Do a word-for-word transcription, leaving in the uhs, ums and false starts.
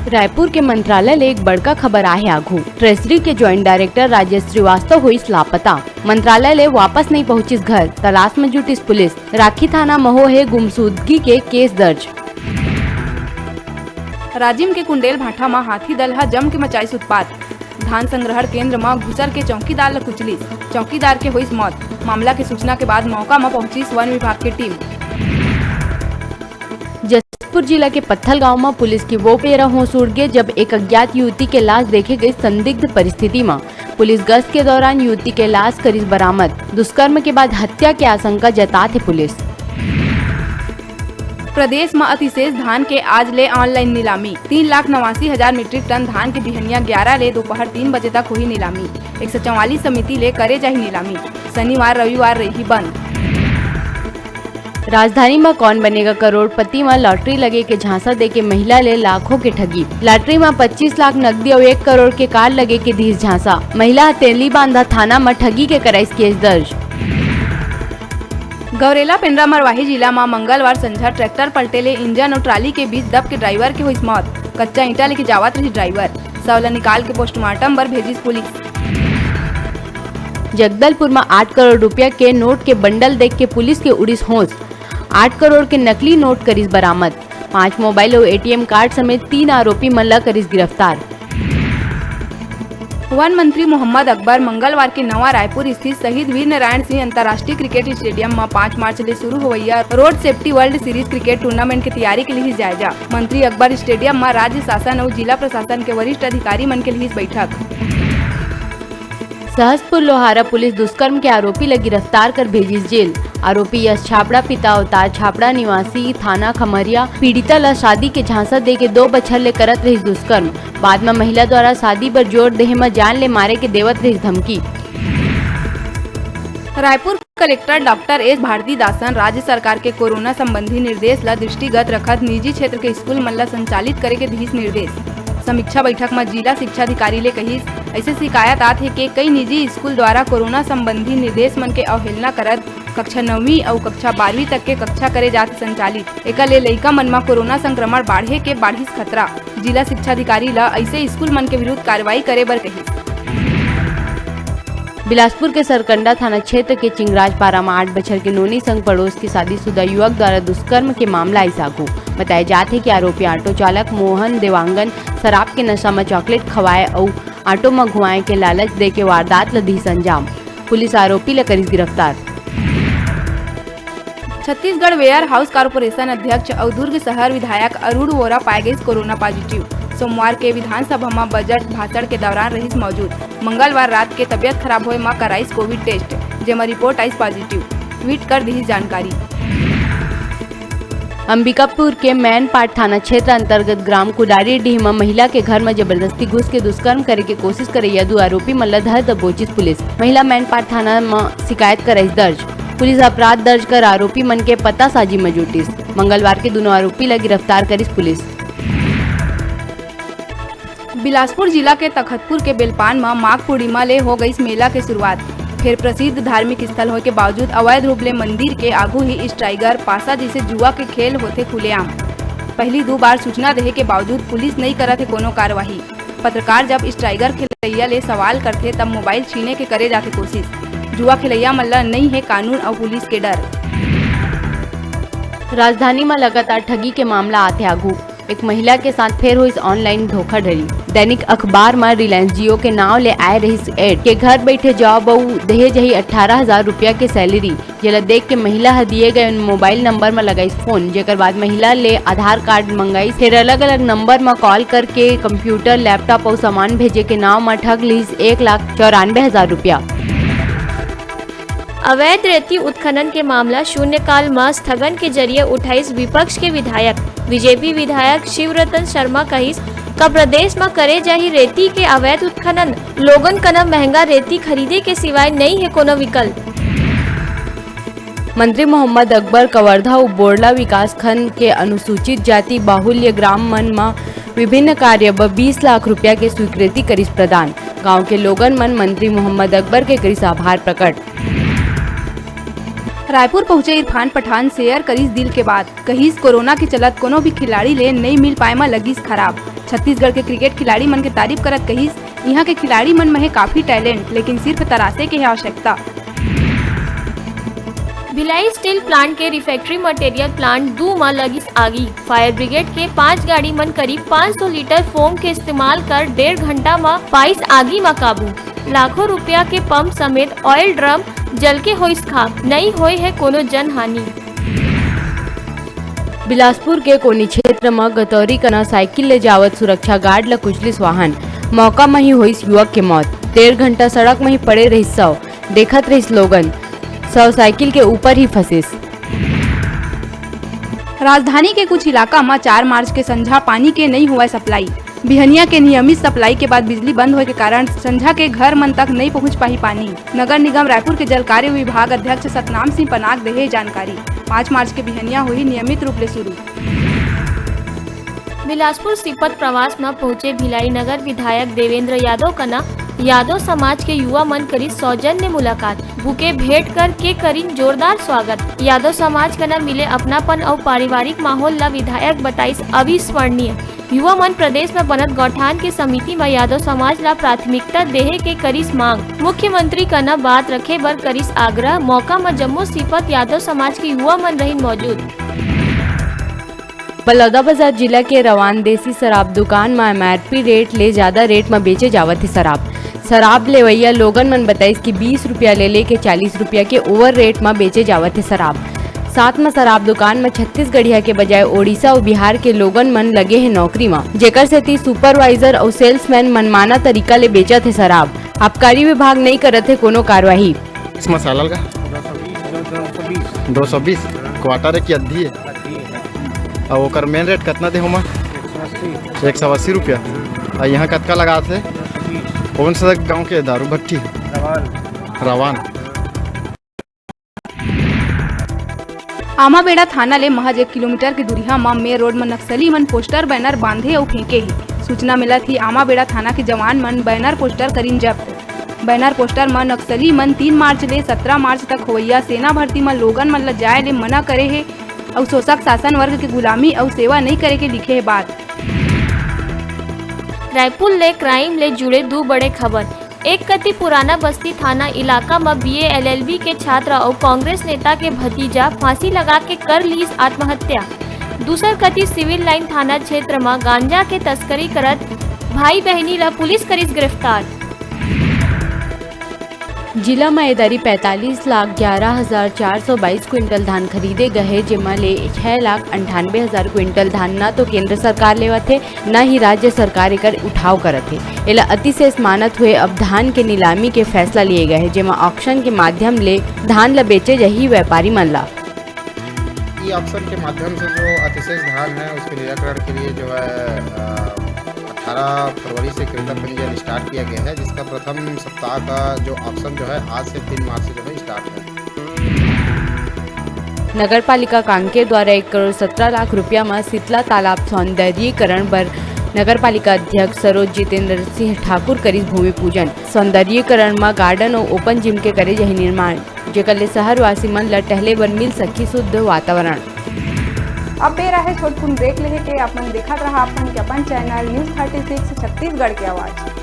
रायपुर के मंत्रालय ले एक बड़का खबर आहे आघू। ट्रेजरी के ज्वाइंट डायरेक्टर राजेश श्रीवास्तव होइस लापता। मंत्रालय ले वापस नइ पहुंचिस घर, तलाश म जुटिस पुलिस। राखी थाना म होहे गुमशुदगी के केस दर्ज। राजिम के कुंडेल भाठा म हाथी दल ह जम के मचाइस उत्पात। धान संग्रहण केंद्र म घुसर के चौकीदार ल कुचलिस। चौकीदार के होइस मौत। मामला के सूचना के बाद मौका म पहुंचिस वन विभाग के टीम। जशपुर जिला के पत्थल गांव म पुलिस के वो बेरा होश उड़ गे, जब एक अज्ञात युवती के लाश देखे गई। संदिग्ध परिस्थिति म पुलिस गश्त के दौरान युवती के लाश करिस बरामद। दुष्कर्म के बाद हत्या के आशंका जतात हे पुलिस। प्रदेश म अतिशेष धान के आज ले ऑनलाइन नीलामी। तीन लाख नवासी हजार मीट्रिक टन धान के बिहनिया ग्यारह ले दोपहर तीन बजे तक होही नीलामी। एक सौ चौवालीस समिति ले करे जाही नीलामी। शनिवार रविवार रही बंद। राजधानी म कौन बनेगा करोड़पति म लॉटरी लगे के झांसा देके महिला ले लाखों के ठगी। लॉटरी म पच्चीस लाख नकदी अउ एक करोड़ के कार लगे के दिस झांसा। महिला ह तेलीबांधा थाना म ठगी के कराइस केस दर्ज। गौरेला पेंड्रा मरवाही जिला म मंगलवार संझा ट्रैक्टर पलटे ले इंजन अउ ट्राली के बीच दब के ड्राइवर के होइस मौत। कच्चा ईंटा लेके जावत रहिस ड्राइवर। शव ल निकाल के पोस्टमार्टम बर भेजिस पुलिस। जगदलपुर म आठ करोड़ रुपया के नोट के बंडल देख के पुलिस के उड़िस होश। आठ करोड़ के नकली नोट करिस बरामद। पांच मोबाइल अउ एटीएम कार्ड समेत तीन आरोपी मन ल करिस गिरफ्तार। वन मंत्री मोहम्मद अकबर मंगलवार के नवा रायपुर स्थित शहीद वीर नारायण सिंह अंतर्राष्ट्रीय क्रिकेट स्टेडियम म पाँच मार्च ले शुरू होवइया road safety world series cricket tournament के तैयारी के लिहिस जायजा। मंत्री अकबर स्टेडियम म राज्य शासन अउ जिला प्रशासन के वरिष्ठ अधिकारी मन के लिहिस बैठक। सहसपुर लोहारा पुलिस दुष्कर्म के आरोपी ल गिरफ्तार कर भेजिस जेल। आरोपी यश छाबड़ा, पिता अवतार छाबड़ा, निवासी थाना खमरिया, पीड़िता ल शादी के झांसा दे के दो बछर ले करत रहिस दुष्कर्म। बाद म महिला द्वारा शादी बर जोर देहे म जान ले मारे के देवत रहिस धमकी। रायपुर कलेक्टर डॉक्टर एस भारती दासन राज्य सरकार के कोरोना संबंधी निर्देश ल दृष्टिगत रखत निजी क्षेत्र के स्कूल मन ल संचालित करे के दिहिस निर्देश। समीक्षा बैठक म जिला शिक्षा अधिकारी ले कहिस, अइसे शिकायत आत हे के कई निजी स्कूल द्वारा कोरोना संबंधी निर्देश मन के अवहेलना करत कक्षा नौवीं अउ कक्षा बारहवीं तक के कक्षा करे जात संचालित। एकर ले लइका मन म कोरोना संक्रमण बाढ़े के बाढ़िस खतरा। जिला शिक्षा अधिकारी ल अइसे स्कूल मन के विरुद्ध कार्रवाई करे बर कहिस। बिलासपुर के सरकंडा थाना क्षेत्र के चिंगराजपारा म आठ बछर के नोनी संग पड़ोस के शादीशुदा युवक द्वारा दुष्कर्म के मामला आइस आघू। बताए जात हे कि आरोपी ऑटो चालक मोहन देवांगन शराब के नशा म चॉकलेट खवाए अउ ऑटो म घुमाए के लालच देके वारदात ल दिस अंजाम। पुलिस आरोपी ल करिस गिरफ्तार। छत्तीसगढ़ वेयर हाउस कॉरपोरेशन अध्यक्ष अउ दुर्ग शहर विधायक अरुण वोरा पाए गइस कोरोना पॉजिटिव। सोमवार के विधानसभा म बजट भाषण के दौरान रहिस मौजूद। मंगलवार रात के तबियत खराब होए म कराइस कोविड टेस्ट, जेमा रिपोर्ट आइस पॉजिटिव। ट्वीट कर दिहिस जानकारी। अंबिकापुर के मैनपाट थाना क्षेत्र अंतर्गत ग्राम कुदारी डीह म महिला के घर म जबरदस्ती घुस के दुष्कर्म करे के कोशिश करइया दू आरोपी मन ल धर दबोचिस पुलिस। महिला मैनपाट थाना म शिकायत कराइस दर्ज। पुलिस अपराध दर्ज कर आरोपी मन के पतासाजी म जुटिस। मंगलवार के दूनों आरोपी ल गिरफ्तार करिस पुलिस। बिलासपुर जिला के तखतपुर के बेलपान म माघ पूर्णिमा ले हो गइस मेला के शुरुआत। फेर प्रसिद्ध धार्मिक स्थल होय के बावजूद अवैध रूप ले मंदिर के आगू ही स्ट्राइगर पासा जइसे जुआ के खेल होथे खुलेआम। पहिली दू बार सूचना देहे के बावजूद पुलिस नइ करत हे कोनो कार्यवाही। पत्रकार जब स्ट्राइगर खेलैया ले सवाल करथे, तब मोबाइल छीने के करे जाथे कोशिश। जुआ खेलैया मन ल नइ हे कानून अउ पुलिस के डर। राजधानी म लगातार ठगी के मामला आथे आघू। एक महिला के साथ फेर होइस ऑनलाइन धोखाधड़ी। दैनिक अखबार म रिलायंस जियो के नांव ले आए रहिस एड के घर बइठे जॉब अउ देहे जही अट्ठारह हजार रुपया के सैलरी, जेला देख के महिला ह दिए गए मोबाइल नंबर म लगाइस फोन, जेकर बाद महिला ले आधार कार्ड मंगाइस, फेर अलग-अलग नंबर म कॉल करके कंप्यूटर, लैपटॉप अउ सामान भेजे के नांव म ठग लिस एक लाख चौरानबे हजार रुपया। अवैध रेती उत्खनन के मामला शून्यकाल म स्थगन के जरिए उठाइस विपक्ष के विधायक। बीजेपी विधायक शिवरतन शर्मा कहिस, का प्रदेश म करे जाही रेती के अवैध उत्खनन? लोगन कना महंगा रेती खरीदे के सिवाय नइ हे कोनो विकल्प। मंत्री मोहम्मद अकबर कवर्धा अउ बोड़ला विकासखंड के अनुसूचित जाति बाहुल्य ग्राम मन म विभिन्न कार्य बर बीस लाख रुपया के स्वीकृति करिस प्रदान। गांव के लोगन मन मंत्री मोहम्मद अकबर के करिस आभार प्रकट। रायपुर पहुंचे इरफान पठान शेयर करिस दिल के बात, कहिस कोरोना के चलत कोनो भी खिलाड़ी ले नइ मिल पाए म लगिस खराब। छत्तीसगढ़ के क्रिकेट खिलाड़ी मन के तारीफ करत कहिस, इहां के खिलाड़ी मन म हे काफी टैलेंट, लेकिन सिर्फ तरासे के हे आवश्यकता। भिलाई स्टील प्लांट के रिफैक्ट्री मटेरियल प्लांट दू म लगिस आगी। फायर ब्रिगेड के पांच गाड़ी मन करीब पांच सौ लीटर फोम के इस्तेमाल कर डेढ़ घंटा म पाइस आगी म काबू। लाखों रुपया के पंप समेत ऑयल ड्रम जल के होइस खाक, नई होय हे कोनो जनहानि। बिलासपुर के कोनी क्षेत्र म गतौरी कना साइकिल ले जावत सुरक्षा गार्ड ल कुचलिस वाहन, मौका म ही होइस युवक के मौत। डेढ़ घंटा सड़क म ही पड़े रहिस शव, देखत रहिस लोगन, शव साइकिल के ऊपर ही फंसिस। राजधानी के कुछ इलाका म चार मार्च के संझा पानी के नई होवय सप्लाई। बिहनिया के नियमित सप्लाई के बाद बिजली बंद होय के कारण संझा के घर मन तक नई पहुंच पाही पानी। नगर निगम रायपुर के जल कार्य विभाग अध्यक्ष सतनाम सिंह पनाग देहे जानकारी। पाँच मार्च के बिहनिया होही नियमित रूप ले शुरू। बिलासपुर सीपत प्रवास म पहुंचे भिलाई नगर विधायक देवेंद्र यादव कना यादव समाज के युवा मन करिस सौजन्य मुलाकात। बुके भेंट करके करिन जोरदार स्वागत। यादव समाज कना मिले अपनापन अउ पारिवारिक माहौल ला विधायक बताइस अविस्मरणीय। युवा मन प्रदेश म बनत गौठान के समिति म यादव समाज ला प्राथमिकता देहे के करिस मांग। मुख्यमंत्री कना बात रखे बर करिस आग्रह। मौका म जम्मो सीपत यादव समाज के युवा मन रहिन मौजूद। बलौदाबाजार जिला के रवान देसी शराब दुकान म एमआरपी रेट ले जादा रेट म बेचे जावत हे शराब। शराब लेवइया लोगन मन बताइस कि बीस रुपया ले लेके चालीस रुपया के ओवर रेट म बेचे जावत हे शराब। साथ म शराब दुकान म छत्तीसगढ़िया के बजाय ओडिशा अउ बिहार के लोगन मन लगे हे नौकरी म, जेकर सेती सुपरवाइजर अउ सेल्समैन मनमाना तरीका ले बेचत हे शराब। आबकारी विभाग नइ करत हे कोनो कार्रवाई। इस मसाला का दो सौ बीस, क्वार्टर है कि अद्धी है? अउ ओकर मेन रेट कतना दे होमा? एक सौ अस्सी रुपया। अउ यहाँ कतका लगाथे? कौन सा गांव के दारू भट्टी? रवान। आमाबेड़ा थाना ले महज एक किलोमीटर के दूरिहा म मेन रोड म नक्सली मन पोस्टर बैनर बांधे अउ फेंके हे। सूचना मिलत ही आमाबेड़ा थाना के जवान मन बैनर पोस्टर करिन जब्त। बैनर पोस्टर म नक्सली मन तीन मार्च ले सत्रह मार्च तक होवइया सेना भर्ती म लोगन मन ल जाय ले मना करे हे अउ शोषक शासन वर्ग के गुलामी अउ सेवा नइ करे के लिखे हे बात। रायपुर ले क्राइम ले जुड़े दू बड़े खबर। एक कति पुराना बस्ती थाना इलाका म बीए एलएलबी के छात्र अउ कांग्रेस नेता के भतीजा फांसी लगा के कर लीस आत्महत्या। दूसर कति सिविल लाइन थाना क्षेत्र म गांजा के तस्करी करत भाई बहिनी ल पुलिस करिस गिरफ्तार। जिला म ए दरी पैंतालीस लाख ग्यारह हजार चार सौ बाईस क्विंटल धान खरीदे गए हे, जेमा ले छह लाख अंठानबे हजार क्विंटल धान न तो केंद्र सरकार लेवत हे, न ही राज्य सरकार एकर उठाव करत हे। एला अतिशेष मानत हुए अब धान के नीलामी के फैसला लिए गए हे, जेमा ऑक्शन के माध्यम ले धान ल बेचे जाही व्यापारी मन ला। ई ऑक्शन के माध्यम से जो अतिशेष धान है, उसके निराकरण के लिए जो है, अ, अठारह फरवरी से क्रेता पंजीयन स्टार्ट किया गया है, जिसका प्रथम सप्ताह का जो ऑक्शन जो है, आज से तीन मार्च से जो है, स्टार्ट है। नगर पालिका कांकेर द्वारा एक करोड़ सत्रह लाख रुपया म शीतला तालाब सौंदर्यीकरण बर नगर पालिका अध्यक्ष सरोज जितेंद्र सिंह ठाकुर करिस भूमि पूजन। सौंदर्यीकरण म गार्डन अउ ओपन जिम के करे जाही निर्माण, जेकर ले शहरवासी मन ल टहले बर मिल सकही शुद्ध वातावरण। अब बेरा हे छोटकुन ब्रेक लेहे के। आप मन देखत रहा आप मन के अपन channel news thirty six Chhattisgarh के आवाज़।